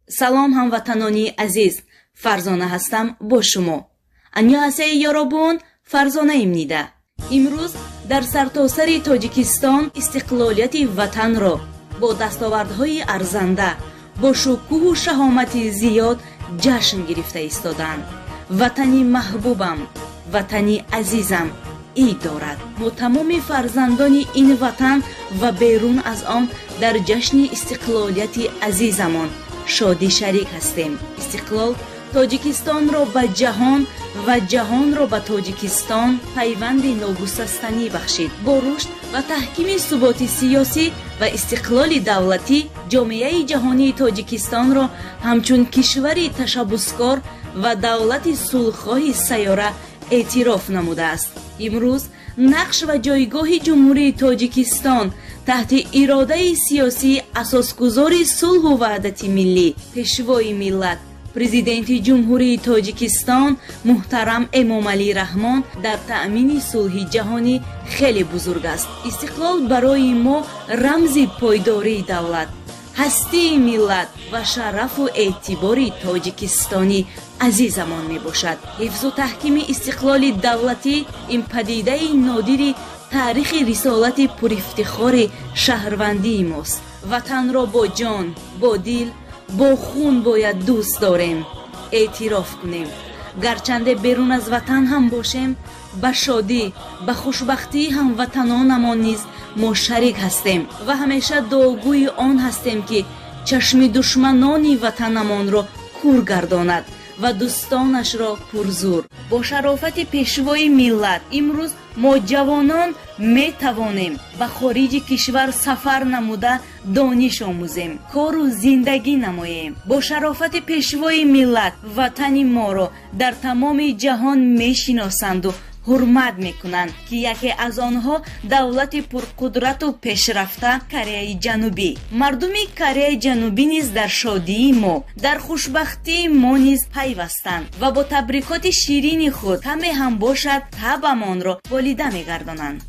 Салом, ҳамватанони азиз, Фарзона ҳастам бо шумо. Анёҳасеи ёробун, Фарзонаимнида. Имрӯз дар сартосари Тоҷикистон истиқлолияти ватанро бо дастовардҳои арзанда, бо шукӯҳу шаҳомати зиёд ҷашн гирифта истодаанд. Ватани маҳбубам, ватани азизам ид дорад. Мо тамоми фарзандони ин ватан ва берун аз он дар ҷашни истиқлолияти азизамон шодӣ шарик ҳастем. Истиқлол Тоҷикистонро ба ҷаҳон ва ҷаҳонро ба Тоҷикистон пайванди ногусастанӣ бахшид. Бо рушд ва таҳкими суботи сиёсӣ ва истиқлоли давлатӣ ҷомеаи ҷаҳонии Тоҷикистонро ҳамчун кишвари ташаббускор ва давлати сулҳхоҳи сайёра эътироф намудааст. Имрӯз нақш ва ҷойгоҳи Ҷумҳурии Тоҷикистон таҳти иродаи сиёсии асосгузори сулҳу ваҳдати миллӣ, пешвои миллат, президенти Ҷумҳурии Тоҷикистон муҳтарам Эмомалӣ Раҳмон дар таъмини сулҳи ҷаҳонӣ хеле бузург аст. Истиқлол барои мо рамзи пойдории давлат, ҳастии миллат ва шарафу эътибори тоҷикистонӣ азизамон мебошад. Ҳифзу таҳкими истиқлоли давлатӣ ин падидаи нодири таърихи рисолати пурифтихори шаҳрвандии мост. Ватанро бо ҷон, бо дил, бо хун бояд дӯст дорем, эътироф кунем. Гарчанде берун аз ватан ҳам бошем, ба шодӣ, ба хушбахтии ҳамватанонамон низ мо шарик ҳастем ва ҳамеша дуогӯи он ҳастем, ки чашми душманони ватанамонро кур гардонад ва дӯстонашро пурзур. Бо шарофати пешвои миллат имрӯз мо ҷавонон метавонем ба хориҷи кишвар сафар намуда дониш омӯзем, кору зиндагӣ намоем. Бо шарофати пешвои миллат ватани моро дар тамоми ҷаҳон мешиносанду ҳурмат мекунанд, ки яке аз онҳо давлати пурқудрату пешрафта Кореяи Ҷанубӣ. Мардуми Кореяи Ҷанубӣ низ дар шодии мо, дар хушбахтии мо низ пайвастанд ва бо табрикоти ширини худ каме ҳам бошад табамонро болида мегардонанд.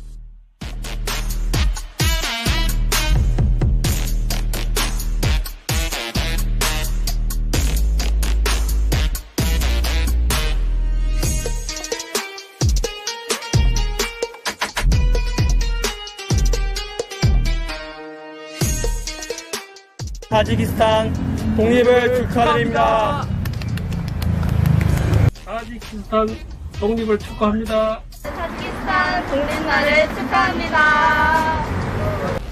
타지키스탄 독립을 축하드립니다. 타지키스탄 독립을 축하합니다. 타지키스탄 독립날을 축하합니다.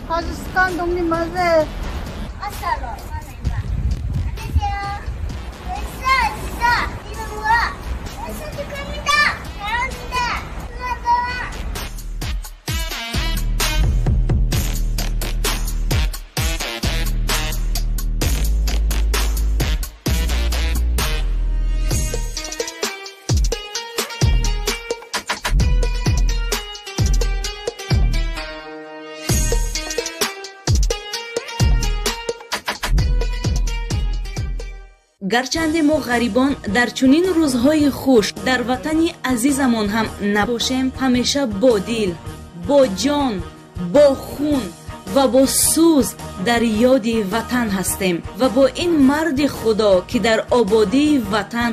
타지키스탄 독립 만세. 축하합니다. Гарчанде мо ғарибон дар чунин рӯзҳои хуш дар ватани азизамон ҳам набошем, ҳамеша бо дил, бо ҷон, бо хун ва бо сӯз дар ёди ватан ҳастем ва бо ин марди Худо, ки дар ободии ватан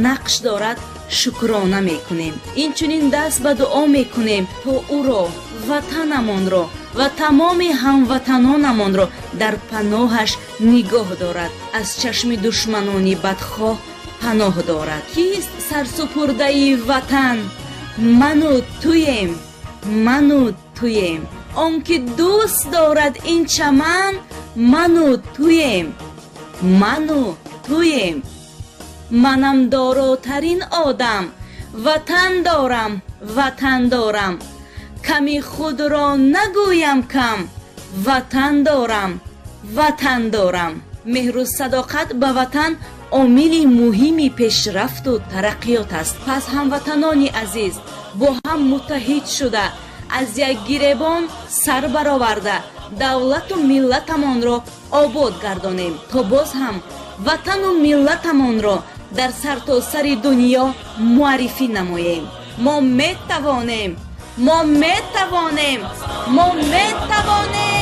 нақш дорад, шукрона мекунем. Инчунин даст ба дуо мекунем, то ӯро, ватанамонро ва тамоми ҳамватанонамонро дар паноҳаш нигоҳ дорад, аз чашми душманони бадхоҳ паноҳ дорад. Кист сарсупурдаи ватан? Ману туем, ману туем. Он ки дӯст дорад ин чаман, ману туем, ману туем. Манам доротарин одам, ватан дорам, ватан дорам. Ками худро нагӯям кам, ватан дорам, ватан дорам. Меҳру садоқат ба ватан омили муҳими пешрафту тараққиёт аст. Пас ҳамватанони азиз, бо ҳам муттаҳид шуда, аз як гиребон сар бароварда, давлату миллатамонро обод гардонем, то боз ҳам ватану миллатамонро дар сартосари дунё муаррифӣ намоем. Мо метавонем, мо метавонем, мо метавонем.